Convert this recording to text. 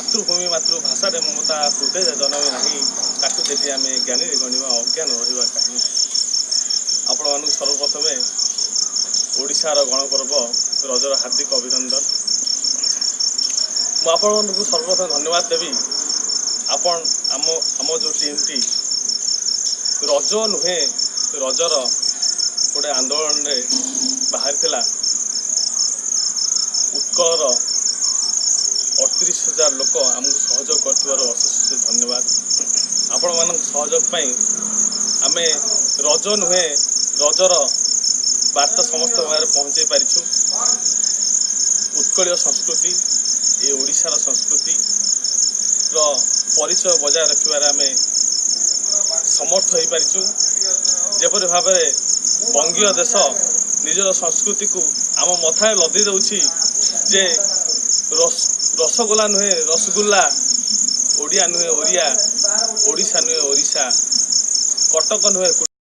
ମାତୃଭୂମି ମାତୃଭାଷାରେ ମମତା ହୃଦୟ ଜନମି ନାହିଁ, ତାକୁ ଯଦି ଆମେ ଜ୍ଞାନୀରେ ଗଣିବା, ଅଜ୍ଞାନ ରହିବା କାହିଁ? ଆପଣମାନଙ୍କୁ ସର୍ବପ୍ରଥମେ ଓଡ଼ିଶାର ଗଣପର୍ବ ରଜର ହାର୍ଦ୍ଦିକ ଅଭିନନ୍ଦନ। ମୁଁ ଆପଣମାନଙ୍କୁ ସର୍ବପ୍ରଥମେ ଧନ୍ୟବାଦ ଦେବି। ଆପଣ ଆମ ଯେଉଁ ଟିମ୍ଟି ରଜ ନୁହେଁ ରଜର ଗୋଟେ ଆନ୍ଦୋଳନରେ ବାହାରିଥିଲା, ଉତ୍କଳର 38,000 ଲୋକ ଆମକୁ ସହଯୋଗ କରିଥିବାରୁ ଅଶେଷ ଅଶେଷ ଧନ୍ୟବାଦ। ଆପଣମାନଙ୍କ ସହଯୋଗ ପାଇଁ ଆମେ ରଜ ନୁହେଁ ରଜର ବାର୍ତ୍ତା ସମସ୍ତଙ୍କ ପାଖରେ ପହଞ୍ଚାଇ ପାରିଛୁ। ଉତ୍କଳୀୟ ସଂସ୍କୃତି, ଏ ଓଡ଼ିଶାର ସଂସ୍କୃତିର ପରିଚୟ ବଜାୟ ରଖିବାରେ ଆମେ ସମର୍ଥ ହୋଇପାରିଛୁ। ଯେପରି ଭାବରେ ବଙ୍ଗୀୟ ଦେଶ ନିଜର ସଂସ୍କୃତିକୁ ଆମ ମଥାରେ ଲଦି ଦେଉଛି ଯେ ରସଗୋଲା ନୁହେଁ ରସଗୋଲ୍ଲା, ଓଡ଼ିଆ ନୁହେଁ ଓଡ଼ିଆ, ଓଡ଼ିଶା ନୁହେଁ ଓଡ଼ିଶା, କଟକ ନୁହେଁ